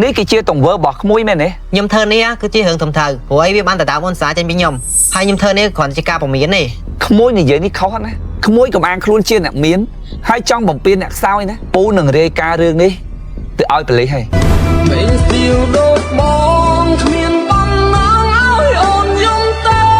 នេះគឺជាទង្វើរបស់ក្មួយមែនទេ ខ្ញុំធ្វើនេះគឺជារឿងធំត្រូវព្រោះអីវាបានដណ្ដើមអូនសាចេញពីខ្ញុំហើយខ្ញុំធ្វើនេះគ្រាន់តែជាការពមៀនទេ ក្មួយនិយាយនេះខុសណាក្មួយកុំអាងខ្លួនជាអ្នកមានហើយចង់បំពេញអ្នកខ្សោយណាពូនឹងរាយការណ៍រឿងនេះទៅឲ្យប៉ូលីសហើយ មេស្ទៀវដូចបងគ្មានបំណងឲ្យអូនយំទេ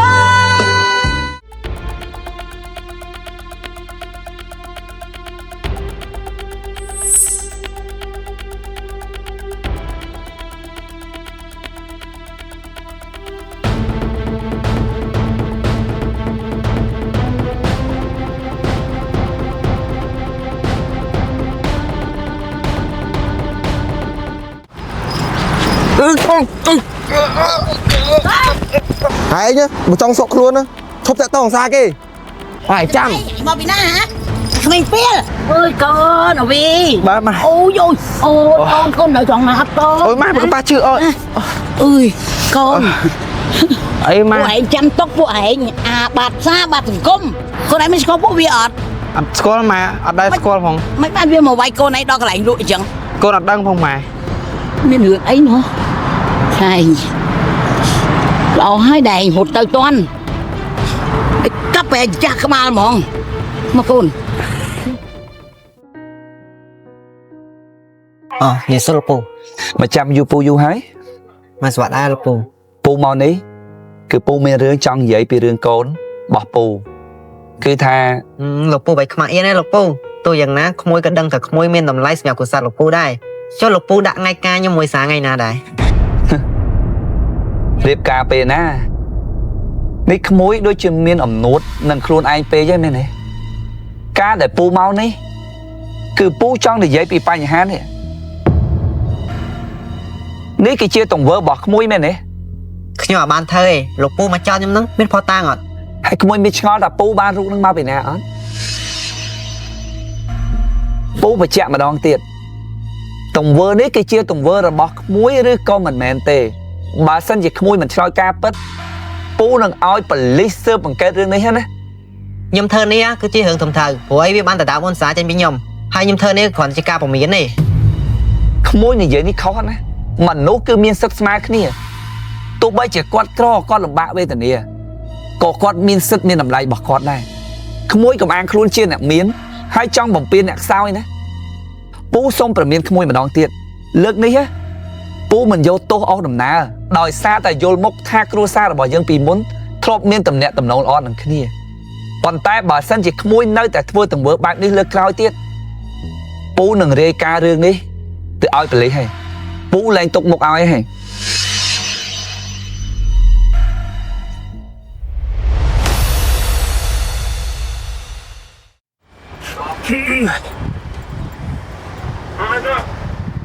ហើយឯងបើចង់សុកខ្លួនណាឈប់តាក់តងសារគេ ហើយចាំ មកពីណាហ៎ក្មេងពេលអើយកូនអវី បាទម៉ា អូយអូយអូយកូនកូននៅត្រង់ណាអត់ត អូយម៉ាបើប៉ាជឿអូយ អើយកូន អីម៉ា ពួកឯងចាំទុកពួកឯងអាបាត់សាបាត់សង្គមកូនឯងមិនស្គាល់ពួកវាអត់ អត់ស្គាល់ម៉ាអត់ដែរស្គាល់ផង មិនបានវាមកវាយកូនឯងដល់កន្លែងលក់អញ្ចឹង កូនអត់ដឹងផងម៉ា មានរឿងអីណោះហើយល្អហើយដែលឯងហត់ទៅតាន់កាប់បែកចាស់ក្បាលហ្មងមកកូន អូនិយាយសុលពូ មកចាំយូរពូយូរហើយ មកស្វាត់ដែរលោកពូ ពូមកនេះគឺពូមានរឿងចង់និយាយពីរឿងកូនរបស់ពូគឺថា លោកពូបែកខ្មាក់អៀនទេលោកពូទោះយ៉ាងណាក្មួយក៏ដឹងថាក្មួយមានតម្លៃសម្រាប់គ្រួសារលោកពូដែរចុះលោកពូដាក់ថ្ងៃការខ្ញុំមួយសាថ្ងៃណាដែរ រៀបការពេលណានេះក្មួយដូចជាមានអំនួតនឹងខ្លួនឯងពេកហ្នឹងមែនទេការដែលពូមកនេះគឺពូចង់និយាយពីបញ្ហានេះនេះគឺជាទង្វើរបស់ក្មួយមែនទេ ខ្ញុំអត់បានធ្វើទេលោកពូមកចោលខ្ញុំនឹងមានផុសតាងអត់ ហើយក្មួយមានឆ្ងល់ថាពូបានរូបនឹងមកពីណាអត់ពូបញ្ជាក់ម្ដងទៀតទង្វើនេះគឺជាទង្វើរបស់ក្មួយឬក៏មិនមែនទេបើសិនជាក្មួយមិនឆ្លើយការពិតពូនឹងឲ្យប៉ូលីសស៊ើបអង្កេតរឿងនេះណា ខ្ញុំធ្វើនេះគឺជារឿងធំត្រូវព្រោះអីវាបានដណ្ដើមអូនសាចេញពីខ្ញុំហើយខ្ញុំធ្វើនេះគ្រាន់តែជាការពមៀនទេ ក្មួយនិយាយនេះខុសណាមនុស្សគឺមានសិទ្ធិស្មើគ្នាទោះបីជាគាត់ក្រគាត់លំបាកវេទនាក៏គាត់មានសិទ្ធិមានតម្លៃរបស់គាត់ដែរក្មួយកុំអាងខ្លួនជាអ្នកមានហើយចង់បំពេញអ្នកខ្សោយណាពូសូមប្រមានក្មួយម្ដងទៀតលើកនេះណាពូមិនយកទោសអស់ដំណើរដោយសារតែយល់មុខថាគ្រួសាររបស់យើងពីមុនធ្លាប់មានតំណែងតំណងល្អនឹងគ្នាប៉ុន្តែបើសិនជាក្មួយនៅតែធ្វើទង្វើបែបនេះលើកក្រោយទៀតពូនឹងរាយការណ៍រឿងនេះទៅឲ្យប៉ូលីសហើយពូលែងទុកមុខឲ្យហើយ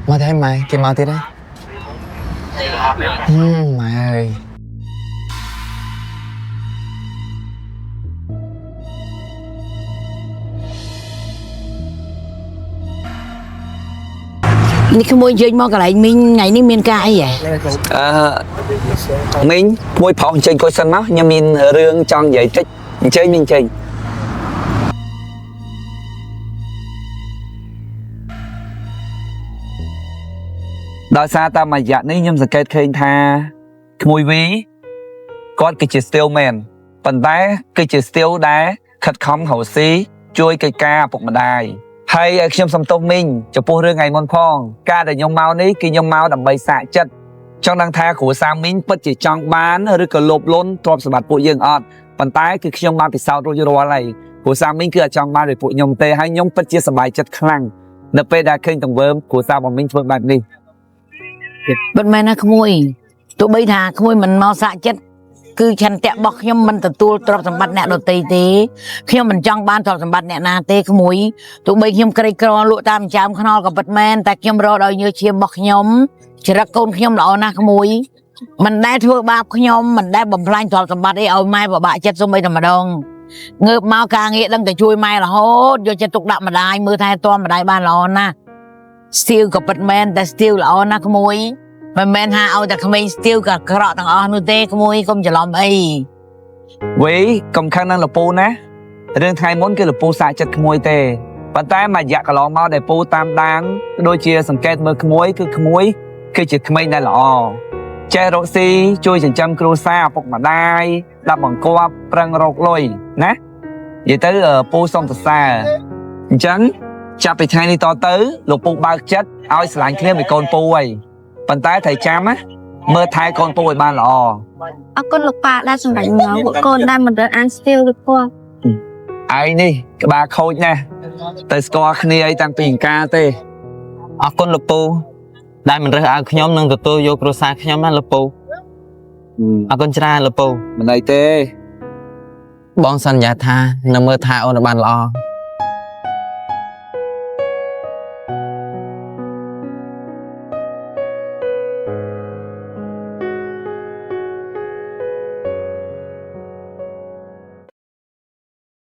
មកតែម៉ែគេមកទៀតហើយម៉ែអើយ នេះក្មួយយើងមកកន្លែងមីងថ្ងៃនេះមានការអីហ៎ អឺមីងមួយប្រុសអញ្ជើញអង្គុយសិនមកខ្ញុំមានរឿងចង់និយាយតិចអញ្ជើញមីងអញ្ជើញដោយសារតាមរយៈនេះខ្ញុំសង្កេតឃើញថាក្មួយវីគាត់គឺជា steel man ប៉ុន្តែគឺជា steel ដែលខិតខំរកស៊ីជួយកិច្ចការឪពុកម្ដាយហើយឲ្យខ្ញុំសំទោសមីងចំពោះរឿងថ្ងៃមុនផងការដែលខ្ញុំមកនេះគឺខ្ញុំមកដើម្បីសាកចិត្ត ចង់ដឹងថាគ្រួសារមីងពិតជាចង់បានឬក៏លោភលន់ទ្រព្យសម្បត្តិពួកយើងអត់ប៉ុន្តែគឺខ្ញុំបានពិសោធន៍រួចរាល់ហើយគ្រួសារមីងគឺអត់ចង់បានដូចពួកខ្ញុំទេហើយខ្ញុំពិតជាសប្បាយចិត្តខ្លាំងនៅពេលដែលឃើញទង្វើគ្រួសាររបស់មីងធ្វើបែបនេះ មិនមែនណាក្មួយទោះបីថាក្មួយមិនមកសាក់ចិត្តគឺឆន្ទៈរបស់ខ្ញុំមិនទទួលទ្រព្យសម្បត្តិអ្នកដទៃទេខ្ញុំមិនចង់បានទ្រព្យសម្បត្តិអ្នកណាទេក្មួយទោះបីខ្ញុំក្រីក្រលក់តាមចាមខ្នល់ក៏ពិតមែនតែខ្ញុំរកដោយញើសឈាមរបស់ខ្ញុំចរិតកូនខ្ញុំល្អណាស់ក្មួយមិនដែលធ្វើបាបខ្ញុំមិនដែលបំផ្លាញទ្រព្យសម្បត្តិអីឲ្យម៉ែពិបាកចិត្តសូម្បីតែម្ដងងើបមកការងារដឹងតែជួយម៉ែរហូតយកចិត្តទុកដាក់ម្ដាយមើលថែទាំម្ដាយបានល្អណាស់ស្ទាវក៏ពិតមែនតែស្ទាវល្អណាស់ក្មួយ មិនមែនថាឲ្យតែក្មេងស្ទាវក៏អាក្រក់ទាំងអស់នោះទេក្មួយកុំច្រឡំអី វីកុំខឹងនឹងលពូណារឿងថ្ងៃមុនគឺលពូសាកចិត្តក្មួយទេប៉ុន្តែមួយរយៈកន្លងមកដែលពូតាមដានដូចជាសង្កេតមើលក្មួយគឺក្មួយ គឺជាក្មេងដែលល្អចេះរកស៊ីជួយចិញ្ចឹមគ្រួសារឪពុកម្ដាយដាក់បង្គាប់ប្រឹងរកលុយណានិយាយទៅពូសុំសរសើរអញ្ចឹងចាប់ពីថ្ងៃនេះតទៅលោកពូបើកចិត្តឲ្យស្រឡាញ់គ្នាមួយកូនពូហើយប៉ុន្តែត្រូវចាំណាមើលថែកូនពូឲ្យបានល្អ អរគុណលោកប៉ាដែលសម្រេចមកពួកកូនដែលមិនរើសអានស្ទីលឬពណ៌ ឯងនេះក្បាលខូចណាស់ទៅស្គាល់គ្នាអីតាំងពីអង្ការទេ អរគុណលោកពូដែលមិនរើសអើងខ្ញុំនិងទទួលយកគ្រួសារខ្ញុំណាលោកពូអរគុណច្រើនលោកពូ មិនអីទេ បងសន្យាថានឹងមើលថែអូនឲ្យបានល្អ